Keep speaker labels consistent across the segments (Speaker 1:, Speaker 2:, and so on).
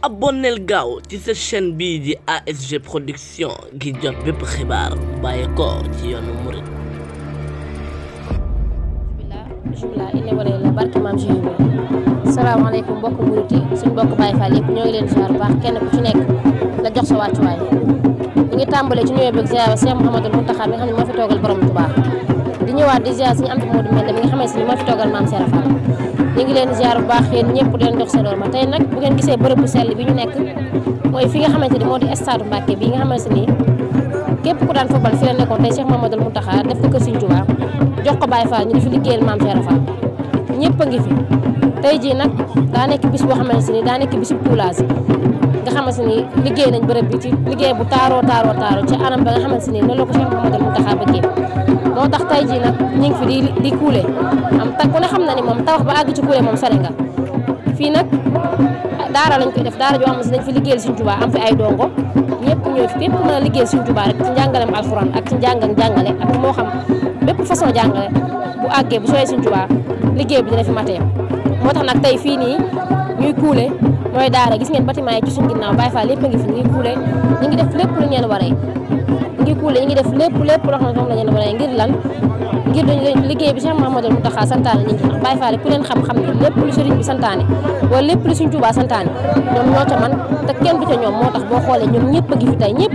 Speaker 1: abonneel gaaw ci sa chaîne bii di ASG production gi jot bépp xibaar bàyyi ko ci yoonu murid.
Speaker 2: bismillah inna wala la barke maam Cheikh Ibrahima. salaamaaleykum mbokk murid yi suñ mbokk Baye Fall yëpp ñoo ngi leen ziar bu baax kenn ku ci nekk la jox sa wàccuwaay ñu ngi tàmbalee ci nuyoo bi ziar Cheikh Mouhamadou Mountakha mi nga xam ne moo fi toogal borom Touba di ñëwaat di ziar suñu am Modou Mbène mi nga xamante ni moo fi toogal maam Cheikh Fall ñu ngi leen ziar bu baax yéen ñëpp di leen jox seen ma tey nag bu ngeen gisee bërëb bu sell bi ñu nekk mooy fi nga xamante ni moo di stade Mbacké bi nga xamante ni képp ku daan football fi la nekkoon tey Cheikh Mouhamadou Mountakha def ko kër Serigne Touba jox ko Baye Fall ñu di fi liggéeyal maam Cheikh Fall ñëpp a ngi fi tey jii nag daa nekk bis boo xamante ni daa nekk bisu coulage nga xamante ni liggéey nañ bërëb bi ci liggéey bu taaroo ci anam ba nga xamante ni noonu la ko Cheikh Mouhamadou Mountakha bëggee moo tax tey jii nag ñu ngi fi di kuule am ta ku ne xam na ni moom tawax ba àgg ci kuule moom sori nga fii nag daara lañ koy def daara joo xam ne dañ fi liggéeyal Serigne Touba am fi ay dongo ñëpp ñëw fi képp mën a liggéeyal Serigne Touba rek ci njàngalem alxuraan ak ci jàngale ak moo xam bépp façon jàngale bu àggee bu sooyee Serigne Touba liggéey bi dina fi matee moo tax nag tey fii nii ñuy kuule mooy daara gis ngeen bâtiment yi ci suñu ginnaaw Baye Fall lépp a ngi fi ñuy kuule ñu ngi def lépp lu ngeen waree ñu ngi kuule ñu ngi def lépp loo xam ne moom la ngeen waree ngir lan ngir dañu liggéey bi Cheikh Mouhamadou Mountakha santaane nit ñi ndax Baye Fall ku leen xam-xam ne lépp lu Serigne bi santaane wala lépp lu Serigne Touba santaane ñoom ñoo ca man te kenn du ca ñoom moo tax boo xoolee ñoom ñëpp a ngi fi tey ñëpp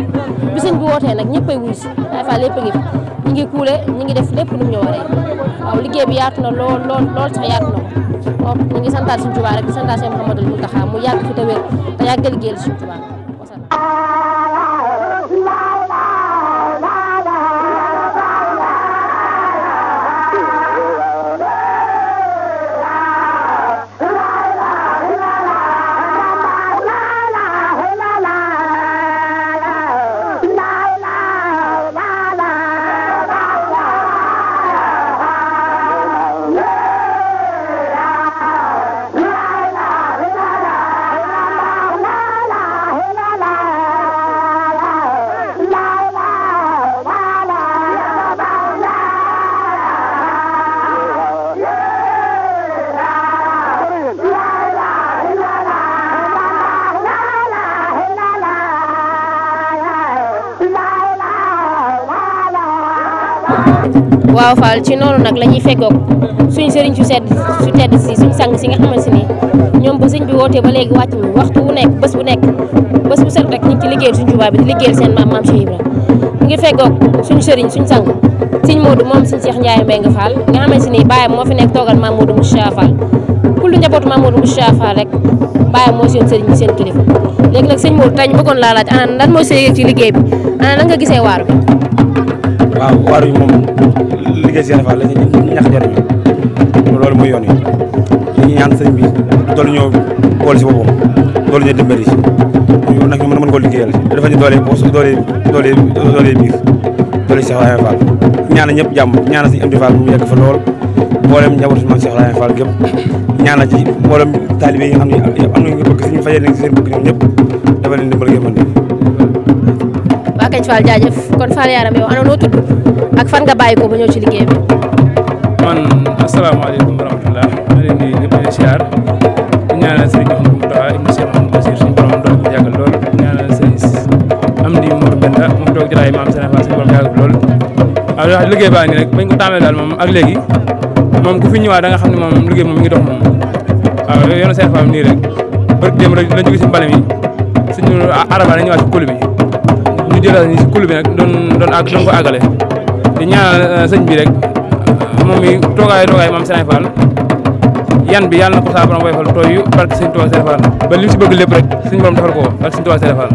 Speaker 2: bi sëñ bi wootee nag ñëpp ay wuyu si Baye Fall lépp a ngi fi ñu ngi kuule ñu ngi def lépp lu ñu waree waaw liggéey bi yaatu na lool sax yaatu na ko ñu ngi santaat Serigne Touba rek di santaat Cheikh Mouhamadou Mountakha mu yàgg fi te wér te yàgg liggéeyal Serigne Touba waaw Fall ci noonu nag la ñuy feggoog suñ sëriñ su tedd si suñ sang si nga xamante ni ñoom ba sëñ bi wootee ba léegi wàcc ñu waxtu wu nekk bés bu set rek ñu ngi ci liggéeyal suñ Touba bi di liggéeyal seen maam Cheikh Ibra ñu ngi feggoog suñ sëriñ suñ sang sëñ Modou moom sëñ Cheikh Ndiaye Mbengue Fall nga xamante ni baayam moo fi nekk toogal maam Modou Moussa Fall kullu njabootu maam Modou Moussa Fall rek baayam moo seen sëriñ bi seen kilifa léegi nag sëñ Modou tey ñu bëggoon laa laaj ana lan mooy sa yëg ci liggéey bi ana lan nga gisee waaru bi
Speaker 3: waaw waaru yi moom liggéey Cheikh Fall la ñu ñàkk jariñu loolu muy yoon yi ñu ñaan sëñ bi doolu ñoo bool si boppam doolu ñu dimbali si ñu nag ñu mën koo liggéeyal dafa ñu doole poos doole biir doole Cheikh Fall ñaana ñëpp jàmm ñaana si Amdi Fall mu yegg fa lool mboolem njabootu man Cheikh Fall gépp ñaana ci mboolem taalibe yi nga xam ne am nañu bëgg suñu fajee nekk seen bëgg ñoom ñëpp dafa leen dimbal ngeen mën
Speaker 2: waa kañ Fall jaajëf kon Fall Yaram yow ana noo tudd ak fan nga bàyyi ko ba ñëw ci liggéey bi.
Speaker 4: man asalaamaaleykum wa rahmatulah ma leen di ñëpp di siyaar di ñaanal sëriñ Mouhamadou Mountakha ibn Cheikh Mouhamadou Bassir suñu borom doon ko yàggal lool di ñaanal sëriñ Amdi Modou Mbenda mu toog jëlaay maam Cheikh Fall suñu borom yàggal lool. waaw liggéey baa ngi rek bañ ko tàmbalee daal moom ak léegi moom ku fi ñëwaat da nga xam ne moom liggéey moom mi ngi dox moom waaw yoonu Cheikh Fall nii rek barke démb rek la jóge si mbale mi suñu araba la ñëwaat si kul bi ñu jëlaat ñi si kul bi nag doon ko àggale di ñaanal sëñ bi rek moom mi toogaay maam Serigne Fall yan bi yàlla na ko saa borom woyofal tooy barke sëñ Touba Serigne Fall ba li mu si bëgg lépp rek suñu borom defal ko barke sëñ Touba Serigne Fall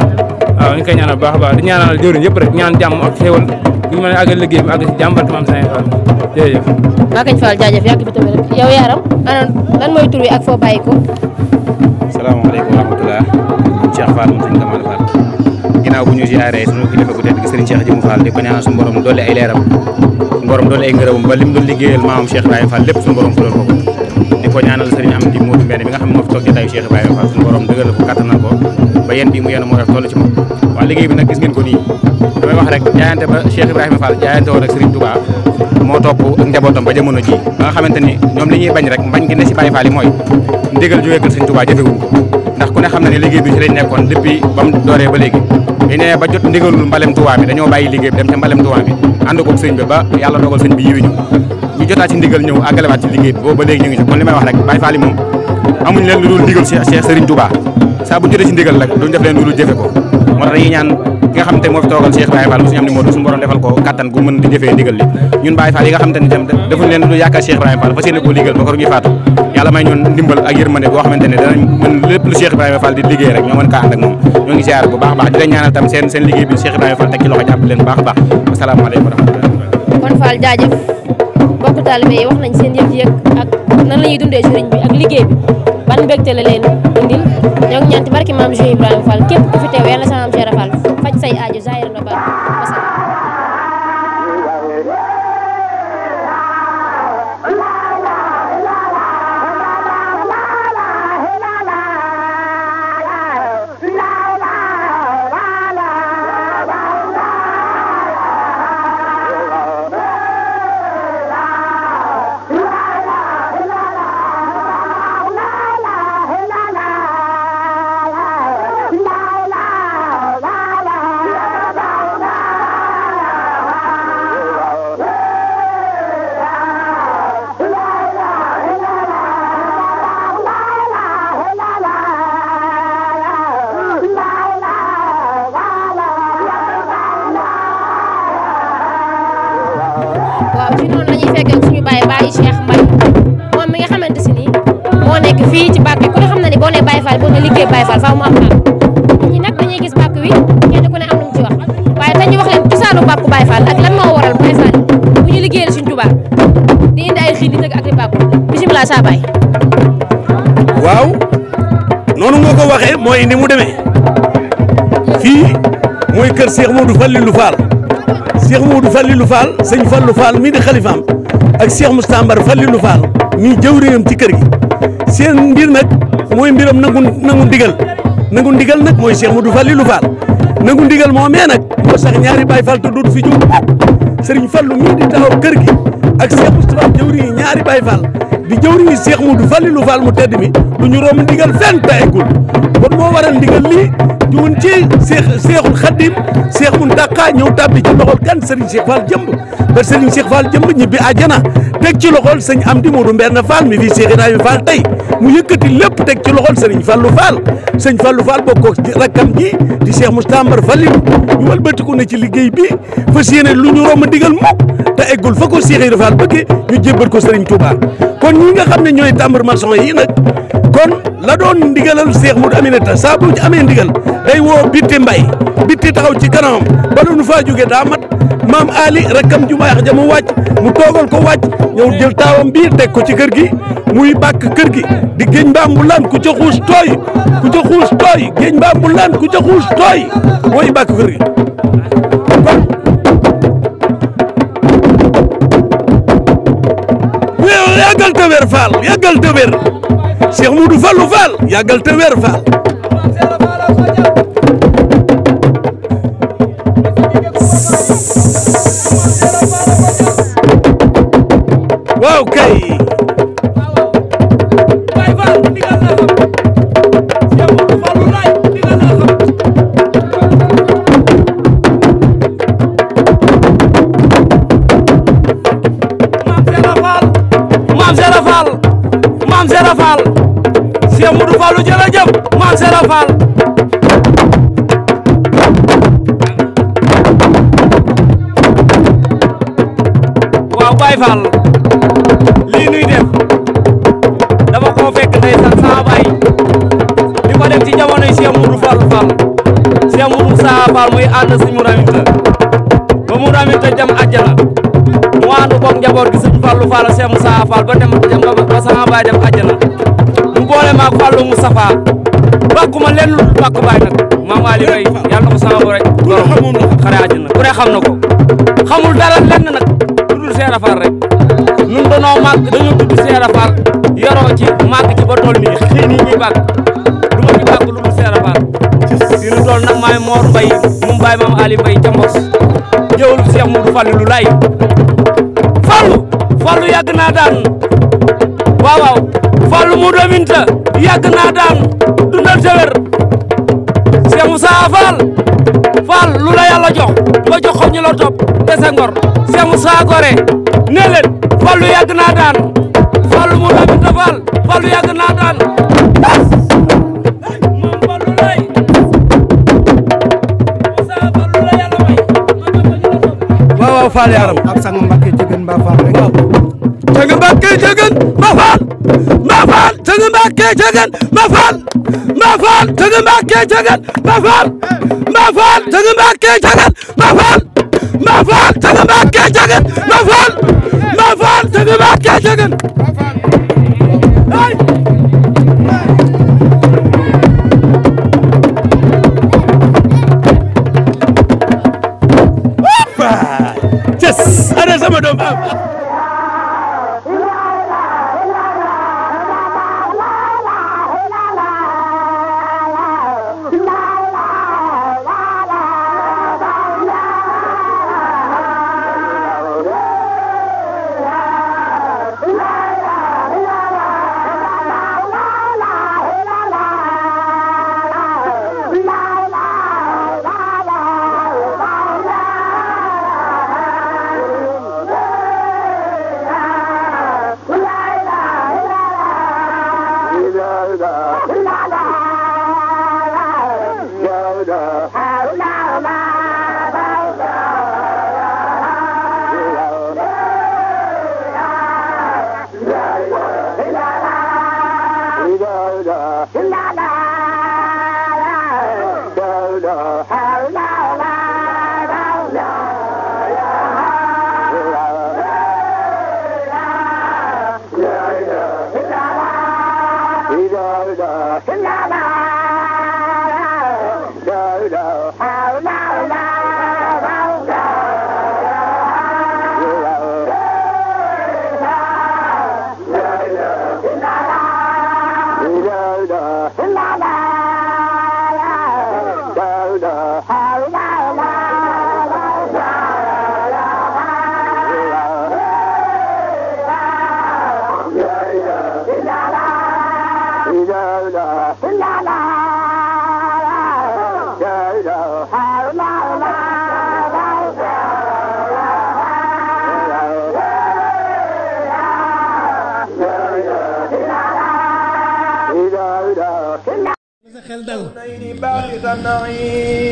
Speaker 4: waaw ñu koy ñaanal bu baax a baax di ñaanal jëwriñ yëpp rek ñaan jàmm ak xéewal bu ñu mën a àggal liggéey bi àgg si jàmm barke maam Serigne Fall jërëjëf.
Speaker 2: waa kañ Fall jaajëf yàgg fi tamit rek yow Yaram ana lan mooy tur wi ak foo bàyyi ko.
Speaker 3: salaamaaleykum wa rahmatulah Cheikh Fall moom sëñ Kamal Fall ginnaaw bu ñu ziaree suñu kilifa gu tedd gi Serigne Cheikh Jëmu Fall di ko ñaanal suñu borom doole ay leeram suñu borom doole ay ngërëmam ba lim doon liggéeyal maamam Cheikh Ibrahima Fall lépp suñu borom fulal ko di ko ñaanal Serigne Amdi Modou Mbène bi nga xam ne moo fi toog jotaayu Cheikh Ibrahima Fall suñu borom dëggal ko kattanal ko ba yéen bi mu yéen moo def toll ci moom waaw liggéey bi nag gis ngeen ko nii damay wax rek jaayante ba Cheikh Ibrahima Fall jaayante woon ak Serigne Touba moo topp ak njabootam ba jamono ji ba nga xamante ni ñoom li ñuy bañ rek mbañ gi ne si Baye Fall yi mooy ndigal jógee kër Serigne Touba jëfewuñ ko ndax ku ne xam na ne liggéey bi ci lañ nekkoon depuis ba mu dooree ba léegi bi ne ba jot ndigalul mbalem Touba bi dañoo bàyyi liggéey bi dem ca mbalem Touba bi ànd koog sëñ bi ba yàlla dogal sëñ bi yiwi ñu jotaat ci ndigal ñëw àggalewaat ci liggéey bi boobu ba léegi ñu ngi ci kon li may wax rek Baye Fall yi moom amuñ leen lu dul ndigal Cheikh Serigne Touba saa bu jotee ci ndigal rek duñ def leen lu dul jëfe ko moo tax dañuy ñaan ki nga xam te moo fi toogal Cheikh Baye Fall suñu am ni moo suñu borom defal ko kattan gu mën di jëfee ndigal li ñun Baye Fall yi nga xam te ni tam defuñ leen lu yaakaar Cheikh Ibrahima Fall fa seen koo liggéeyal ba ko ñuy faatu yàlla may ñoon ndimbal ak yërmande boo xamante ne danañ mën lépp lu Cheikh Ibrahima Fall di liggéey rek ñoo mën kaa ànd ak moom ñoo ngi ziar bu baax a baax di leen ñaanal tam seen liggéey bi Cheikh Ibrahima Fall teg ci loxo jàpp leen bu baax a baax asalaamaaleykum wa rahmatulah.
Speaker 2: kon Fall jaajëf mbokk taalibe yi wax nañ seen yëg-yëg ak nan la ñuy dundee sëriñ bi ak liggéey bi ban mbégte la leen indil ñoo ngi ñaan ci barki maam Cheikh Ibrahima Fall képp ku fi teew yàlla sama maam Cheikh Fall faj say aajo zahir na baax waaw ci noonu la ñuy fekkee suñu Baye Cheikh Mbaye moom mi nga xamante si ni moo nekk fii ci bàkk bi ku ne xam na ni boo nee Baye Fall boo nee liggéey Baye Fall faaw mu am bàkk ñi nag dañuy gis bàkk wi kenn ku ne am lu mu ci wax waaye dañu wax leen cosaanu bàkku Baye Fall ak lan moo waral Baye Fall bu ñu liggéeyal suñu Tuubaa di indi ay xiin di tëgg ak di bàkku bisimilah saa Baye.
Speaker 5: waaw noonu nga ko waxee mooy ni mu demee fii mooy kër Cheikh Modou Fallilou Fall Cheikh Modou Fallilou Fall sëñ Fallou Fall mii di xalifaam ak Cheikh Moustapha Mbar Fallilou Fall mii jëwriñam ci kër gi seen mbir nag mooy mbiram nangu ndigal nag mooy Cheikh Modou Fallilou Fall nangu ndigal moo mee nag moo sax ñaari Baye Fall te dootu fi jóg sëriñ Fallou mii di taxaw kër gi ak Cheikh Moustapha jëwriñi ñaari Baye Fall di jëwriñi Cheikh Modou Fallilou Fall mu tedd mi du ñu romb ndigal fenn te eggul kon moo waral ndigal lii jugun ci Seexul Xaddim Seex Muntaxa ñëw tàbbi ci loxol kan Serigne Cheikh Fall jëmb ba Serigne Cheikh Fall jëmb ñibbi àjjana teg ci loxol sëñ Amdi Modou Mbenn Fall mi fii Cheikh Ibrahima Fall tey mu yëkkati lépp teg ci loxol Serigne Fallou Fall sëñ Fallou Fall bokkoo rakkam ji di Cheikh Moustapha Mbar Fallilou ñu walbatiku ne ci liggéey bi fas yéene lu ñu romb ndigal mukk te eggul fa ko Cheikh Ibrahima Fall bëggee ñu jébbal ko Serigne Touba kon ñi nga xam ne ñooy tambour maçon yi nag kon la doon ndigalal Cheikh Modou Aminata saa bu ci amee ndigal day woo Bitti Mbay Bitti taxaw ci kanamam ba nu faa jógee daa mat maam Ali rakkam ju baax ja mu wàcc mu toogal ko wàcc ñëw jël taawam bii teg ko ci kër gi muy bàkk kër gi di géej mbaam bu laan ku ca xuus tooy géej mbaam bu laan ku ca xuus tooy mooy bàkk kër gi kon yàggal te wér Fall yàggal te wér Cheikh Modou Fallou Fall yàggal te wér Fall waaw kay Baye Fall ndigal la xam Cheikh Modou Fallou lay ndigal la xam Maam Sera Fall Cheikh Modou Fallou jërëjëf Maam Sera Fall waaw Baye Fall lii nuy def dama koo fekk ndeysaan sama baay di ko def ci jamonoy Cheikh Modou Fallou Fall Cheikh Modou Sa Fall muy ànd sëñ Modou Aminta ba Modou Aminta dem àjjana mu ànd koog njaboot gi sëñ Fallou Fall Cheikh Moussa Fall ba sama baay dem àjjana mu boole maag Fallou Moustapha bàkkuma lenn lu bàkk baay nag maam Ali Bay yàlla na ko sama bo rek xare àjjana ku ne xam na ko xamul dara lenn nag lu dul Seera Fall rek nun dañoo tudd Seera Fall yoroo ci màgg ci ba toll nii xëy nii ñuy bàkk du ma ci bàkk lu dul Seera Fall fii nu toll nag maay Mor Mbay mu baay maam Ali Bay ca Mbos jëwul Cheikh Modou Fallilou lay Fallou yàgg naa daan waaw
Speaker 1: Fallou mu dominta yàgg naa daan dundal tewër Cheikh Moussa Fall lu la yàlla jox nga jox ko ñu la topp dese ngor Cheikh Moussa Gore ne leen Fallou yàgg naa daan Fallou mu dominta Fallou yàgg naa daan moom Fallou lay Moussa Fallou la yàlla may
Speaker 3: waaw Fall yaram
Speaker 6: ak sang Mbacke Jëgën Mba Fall rek
Speaker 3: Sang Mbacke Jëgën Mba Fall Sang Mbacke Jëgën Mba Fall Sang Mbacke Jëgën Mba Fall Sang Mbacke Jëgën Mba Fall Sang Mbacke Jëgën Mba Fall Sang Mbacke Jëgën ay
Speaker 5: Yes, ada sama doom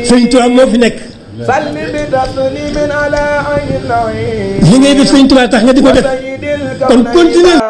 Speaker 7: Sëñ Tuubaa moo fi nekk li ngay def Sëñ Tuubaa tax nga di ko def kon continue